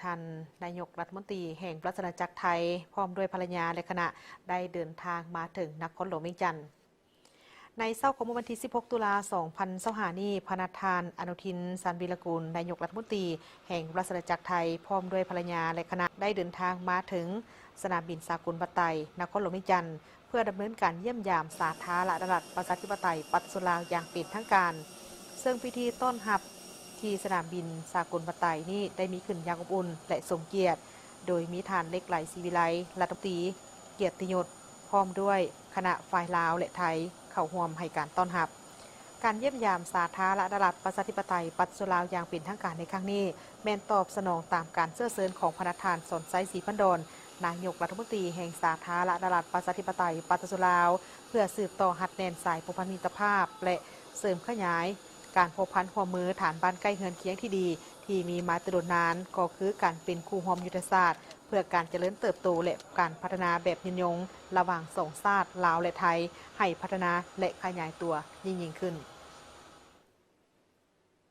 ທ່ານນາຍົກລັດຖະມົນຕີແຫ່ງລາຊະອານາຈັກໄທ ພ້ອມດ້ວຍພັນລະຍາ ແລະ ຄະນະ ໄດ້ເດີນທາງມາເຖິງນະຄອນຫຼວງວຽງຈັນ. ໃນເຊົ້າຂອງມື້ວັນທີສິບຫົກ ຕຸລາ ສອງພັນຊາວຫ້ານີ້, ພະນະທ່ານ ອະນຸທິນ ຊານວີລະກູນ ນາຍົກລັດຖະມົນຕີແຫ່ງລາຊະອານາຈັກໄທ ພ້ອມດ້ວຍພັນລະຍາ ແລະ ຄະນະ ໄດ້ເດີນທາງມາເຖິງສະໜາມບິນສາກົນບາດໄຕ ນະຄອນຫຼວງວຽງຈັນ ເພື່ອດຳເນີນການຢ້ຽມຢາມສາທາລະນະລັດ ປະຊາທິປະໄຕ ປະຊາຊົນລາວຢ່າງເປັນທາງການ, ເຊິ່ງພິທີຕ້ອນຮັບທີ່ສະໜາມບິນສາກົນບາດໄຕນີ້ ໄດ້ມີຂຶ້ນຢ່າງອົບອຸ່ນ ແລະ ສົມກຽດ, ໂດຍມີທ່ານ ເລັກໄລ ສີວິໄລ ລັດຖະມົນຕີກຽດຕິຍົດ ພ້ອມດ້ວຍຄະນະຝ່າຍລາວ ແລະ ໄທ ເຂົ້າຮ່ວມໃຫ້ການຕ້ອນຮັບ. ການຢ້ຽມຢາມສາທາລະນະລັດ ປະຊາທິປະໄຕ ປະຊາຊົນລາວຢ່າງເປັນທາງການໃນຄັ້ງນີ້ ແມ່ນຕອບສະໜອງຕາມການເຊື້ອເຊີນຂອງພະນະທ່ານ ສອນໄຊ ສີພັນດອນ ນາຍົກລັດຖະມົນຕີແຫ່ງສາທາລະນະລັດ ປະຊາທິປະໄຕ ປະຊາຊົນລາວ ເພື່ອສືບຕໍ່ຮັດແໜ້ນສາຍພົວພັນມິດຕະພາບ ແລະ ເສີມຂະຫຍາຍການພົວພັນຮ່ວມມືຖານບ້ານໃກ້ເຮືອນຄຽງທີ່ດີ ທີ່ມີມາແຕ່ດົນນານ, ກໍຄືການເປັນຄູ່ຮ່ວມຍຸດທະສາດ ເພື່ອການຈະເລີນເຕີບໂຕ ແລະ ການພັດທະນາແບບຍືນຍົງ ລະຫວ່າງສອງຊາດ ລາວ ແລະ ໄທ ໃຫ້ພັດທະນາ ແລະ ຂະຫຍາຍຕົວຍິ່ງໆຂຶ້ນ.